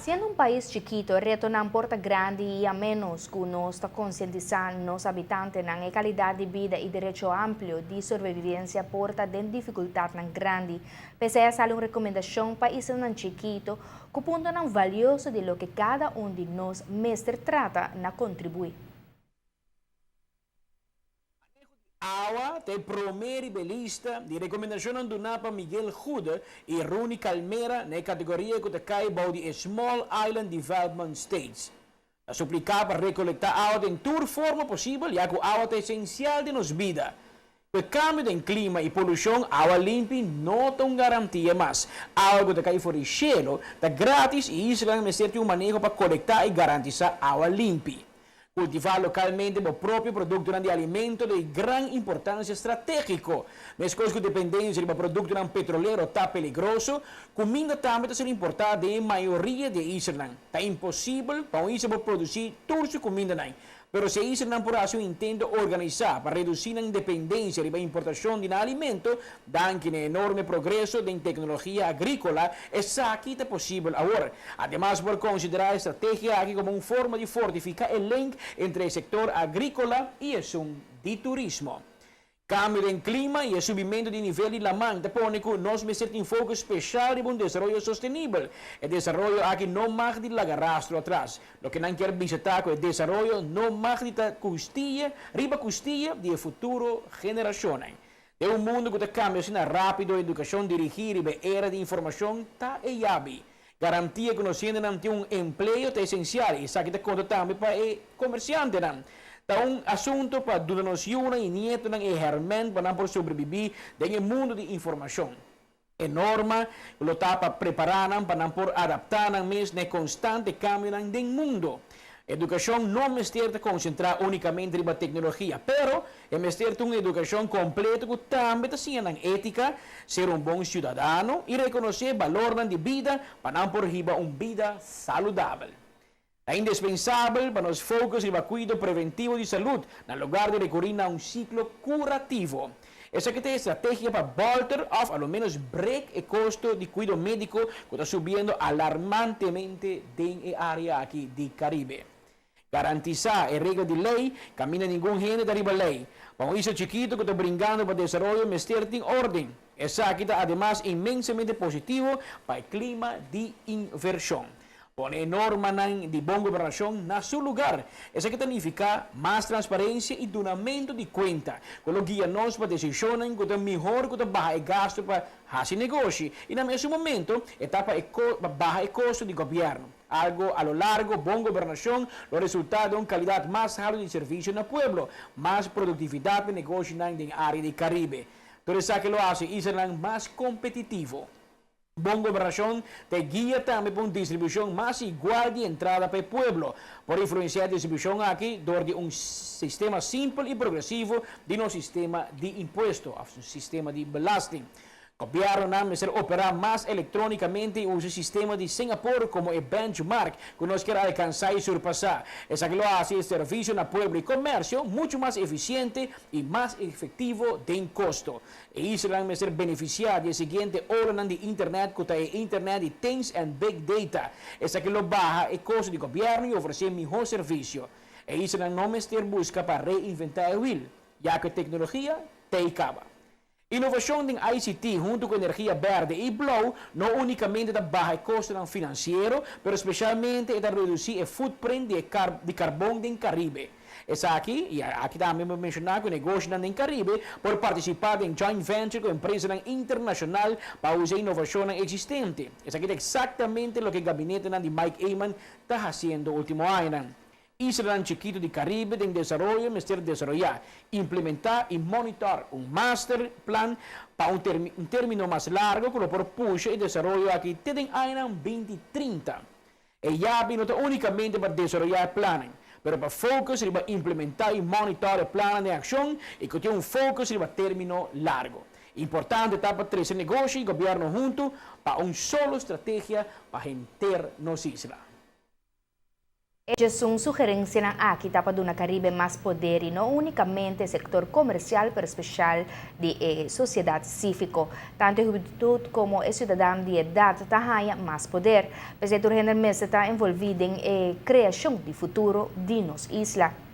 Siendo un pais chikito, e retonan por ta grandi y a menos cu nos ta concientisa nos habitantenan, e calidad di bida y derecho amplio di sobrevivencia por ta den dificultadnan grandi. P'esey a sali un recomendacion pa islanan chikito cu puntonan valioso di loke cada un di nos mester trata na contribui. Maneho di awa ta e promé riba e lista di rekomendashonnan duná pa Miguel Goede i Rooney Calmera na e kategoria ku ta kai bou di e Small Island Development States. Ta supliká pa rekolektá awa den tur forma posibel ya ku awa ta esensial den nos bida. Ku e kambio den klima i polushon awa limpi no ta un garantia mas. Awa ku ta kai for di shelu ta grátis i islanan mester tin un maneho pa kolektá i garantisá awa limpi. Kultivá lokalmente bo propio produktonan di alimento ta di gran importansia stratégiko. Meskos ku dependensia riba produktonan petrolero ta peligroso, kuminda tambe ta ser importá den e mayoria di e islanan. Ta imposibel pa un isla por produsí tur su kumindanan. Pero si e islanan por hasi un intento organisá pa redusí nan dependensia riba importashon di nan alimento, danki na e enorme progreso den teknologia agríkola, esaki ta posibel awor. Ademas por konsiderá e strategia aki komo un forma di fortifiká e link entre e sektor agríkola i esun di turismo. Kambio den klima i e subimentu di nivel di laman ta pone ku nos mester tin focus speshal riba un desaroyo sostenibel. E desaroyo aki no mag di laga rastro atras. Loke nan kier bisa ta ku e desaroyo no mag di ta kustia riba kustia di e futuro generashonnan. Den un mundu ku ta kambia asina rápido, edukashon dirigí riba e era di informashon ta e yabi. Garantia ku nos hendenan tin un empleo ta esensial i esaki ta konta tambe pa e komersiantenan. Ta un asuntu pa duna nos yunan i nietonan e hèrmènt pa nan por sobrebibí den e mundu di informashon. E norma lo ta pa prepará nan pa nan por adaptá nan mes na e konstante kambionan den mundu. Edukashon no mester ta konsentrá únikamente riba teknologia, pero e mester ta un edukashon kompleto ku tambe ta siña nan étika, ser un bon siudadano i rekonosé balornan di bida pa nan por hiba un bida saludabel. Ta indispensabel pa nos focus riba kuido preventivo di salud na lugar di rekurí na un siklo kurativo. Esaki ta e estrategia pa bolter òf a lo ménos brek e kosto di kuido médiko ku ta subiendo alarmantemente den e área aki di Karibe. Garantisá e regla di lei kaminda ningun hende ta riba lei. Pa un isla chikitu ku ta bringando pa desaroyo mester tin órden. Esaki ta ademas inmensamente positivo pa e klima di invershon. Pone e normanan di bon gobernashon na su lugar. Esaki ta nifiká mas transparensia i dunamentu di kuenta, ku lo guia nos pa desishonnan ku ta mihor ku ta baha e gastu pa hasi negoshi i na mesun momento e ta pa e pa baha e kosto di gobièrnu. Algo a lo largo bon gobernashon lo resultá den un kalidat mas haltu di servisio na pueblo, mas produktividat pa negoshinan den área di Karibe. Tur esaki lo hasi islanan mas kompetitivo. Bon gobernashon ta e guia tambe pa un distribushon mas igual di entrada pa e pueblo. Por influensiá e distribushon aki dor di un sistema simpel i progresivo di nos sistema di impuesto òf sistema di belasting. Gobièrnunan mester operá mas elektrónikamente i usa e sistema di Singapore komo e benchmark ku nos kier alkansá i surpasá. Esaki lo hasi e servisio na pueblo i komersio muchu mas efisiente i mas efektivo den kosto. E islanan mester benefisiá di e siguiente olanan di internet ku ta e Internet di Things and Big Data. Esaki lo baha e kosto di gobièrnu i ofresé mihó servisio. E islanan no mester buska pa reinventá e wil, ya ku e teknologia ta ei kaba. Inovashon den ICT huntu ku energia bèrdè i blou no únikamente ta baha e kostonan finansiero, pero spesialmente e ta redusí e footprint di e di karbon den Karibe. Esaki, i aki tambe mi por menshoná ku negoshonan den Karibe por partisipá den joint venture ku empresanan internashonal pa usa inovashonnan eksistente. Esaki ta eksaktamente loke gabinetenan di Mike Eman ta hasiendo último añanan. Islanan chikitu di Karibe den desaroyo mester desaroyá, implementá i monitor un master plan pa un un término mas largo ku lo por pusha e desaroyo aki te den añanan 2030. E yabi no ta únikamente pa desaroyá e plannan, pero pa focus riba implementá i monitor e plannan den akshon i ku tin un focus riba término largo. Importante ta pa trese negoshi i gobièrnu huntu pa un solo strategia pa henter nos isla. E sugerencianan aki ta pa duna Caribe mas poder y no unicamente sector comercial, pero especial di sociedad civico. Tanto e hubentud como e ciudadano di edad ta haya mas poder. Pues tur hende ta envolvi den creacion di futuro di nos isla.